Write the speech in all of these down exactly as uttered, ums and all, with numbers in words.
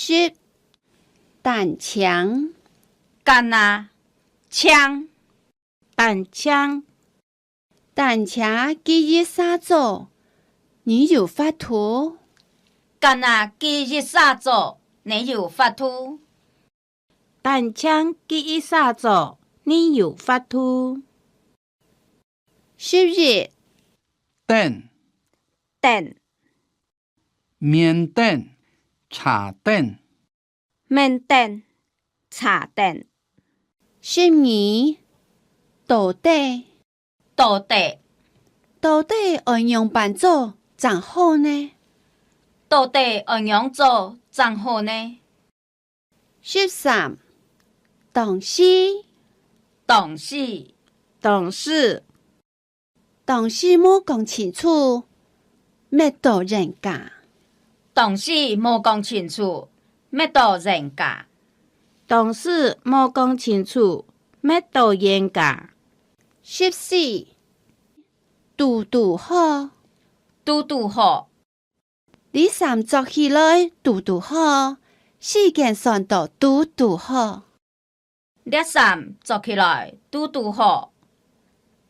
十、單淨。 單啊，淨。 單淨。 單淨記一儕做，你有法度？ 單啊記一儕做，你有法度？ 單淨記一儕做，你有法度？ 十一、 等。 等。 面等、茶等。 面等、茶等。 十二、到底。 到底。 到底愛仰般做正好呢？ 到底愛仰做正好呢？ 十三、當時。 當時。 當時。 當時無講清楚，搣著冤家。 當時無講清楚，搣著冤家。 當時無講清楚，搣著冤家。 十四、堵堵好。 堵堵好。 這衫著起來堵堵好，時間算到堵堵好。 這衫著起來堵堵好，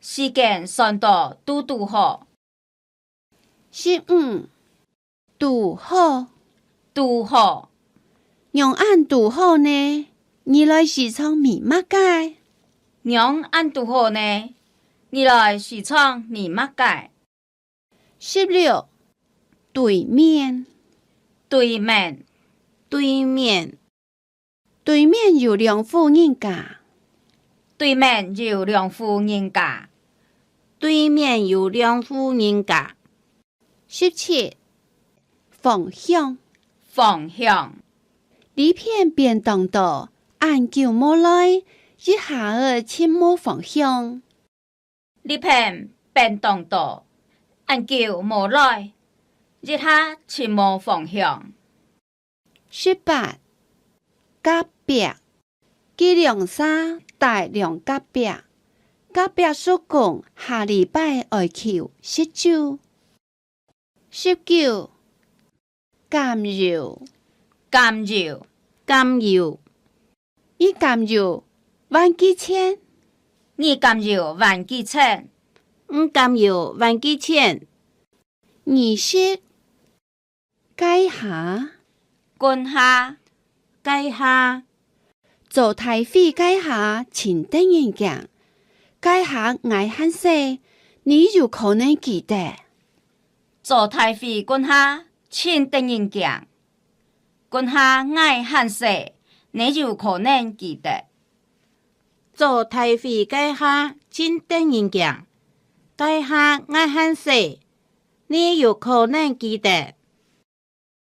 時間算到堵堵好。 十五、堵好。 堵好。 仰恁堵好呢？你來市場買麼个？ 仰恁堵好呢？你來市場買麼个？ 十六、對面。 對面。 對面。 對面有兩戶人家。 對面有兩戶人家。 對面有兩戶人家。 十七、方向。 方向。 這片變當多，恁久無來，一下仔盡無方向。 這片變當多，恁久無來，一下盡無方向。 十八、隔壁。佢兩儕戴兩隔壁，隔壁叔公下禮拜愛去食酒。 十九、柑油。 柑油。 柑油。 你柑油還幾錢？ 你柑油還幾錢？ 你柑油還幾錢？ 二十、該下。 近下。 該下。 做大會該下盡得人驚，該下𠊎還細，你有可能記得。 做大會近下盡得人驚，近下𠊎還細，你有可能記得。 做大會該下盡得人驚，該下𠊎還細，你有可能記得。